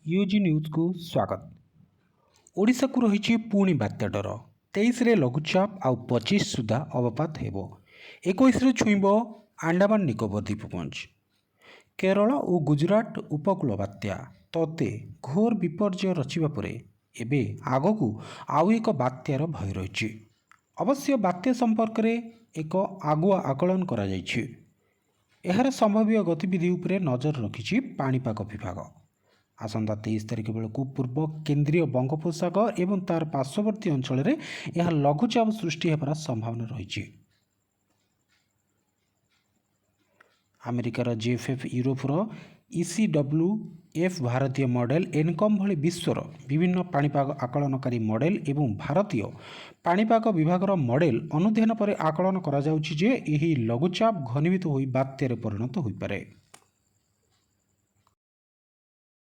UG ନ୍ୟୁଜ୍କୁ ସ୍ୱାଗତ। ଓଡ଼ିଶାକୁ ରହିଛି ପୁଣି ବାତ୍ୟା ଡର। 23ରେ ଲଘୁଚାପ ଆଉ 25 ସୁଦ୍ଧା ଅବପାତ ହେବ। 21ରେ ଛୁଇଁବ ଆଣ୍ଡାମାନ ନିକୋବର ଦ୍ୱୀପପୁଞ୍ଜ। କେରଳ ଓ ଗୁଜୁରାଟ ଉପକୂଳ ବାତ୍ୟା ତତେ ଘୋର ବିପର୍ଯ୍ୟୟ ରଚିବା ପରେ ଏବେ ଆଗକୁ ଆଉ ଏକ ବାତ୍ୟାର ଭୟ ରହିଛି। ଅବଶ୍ୟ ବାତ୍ୟା ସମ୍ପର୍କରେ ଏକ ଆଗୁଆ ଆକଳନ କରାଯାଇଛି। ଏହାର ସମ୍ଭାବ୍ୟ ଗତିବିଧି ଉପରେ ନଜର ରଖିଛି ପାଣିପାଗ ବିଭାଗ। ଆସନ୍ତା 23 ତାରିଖ ବେଳକୁ ପୂର୍ବ କେନ୍ଦ୍ରୀୟ ବଙ୍ଗୋପସାଗର ଏବଂ ତାର ପାର୍ଶ୍ୱବର୍ତ୍ତୀ ଅଞ୍ଚଳରେ ଏହା ଲଘୁଚାପ ସୃଷ୍ଟି ହେବାର ସମ୍ଭାବନା ରହିଛି। ଆମେରିକାର ଜିଏଫ୍ଏଫ୍, ୟୁରୋପର ଇସିଡବ୍ଲ୍ୟୁ ଏଫ୍, ଭାରତୀୟ ମଡେଲ ଏନକମ୍ ଭଳି ବିଶ୍ୱର ବିଭିନ୍ନ ପାଣିପାଗ ଆକଳନକାରୀ ମଡେଲ ଏବଂ ଭାରତୀୟ ପାଣିପାଗ ବିଭାଗର ମଡେଲ ଅନୁଧ୍ୟାନ ପରେ ଆକଳନ କରାଯାଉଛି ଯେ ଏହି ଲଘୁଚାପ ଘନୀଭୂତ ହୋଇ ବାତ୍ୟାରେ ପରିଣତ ହୋଇପାରେ।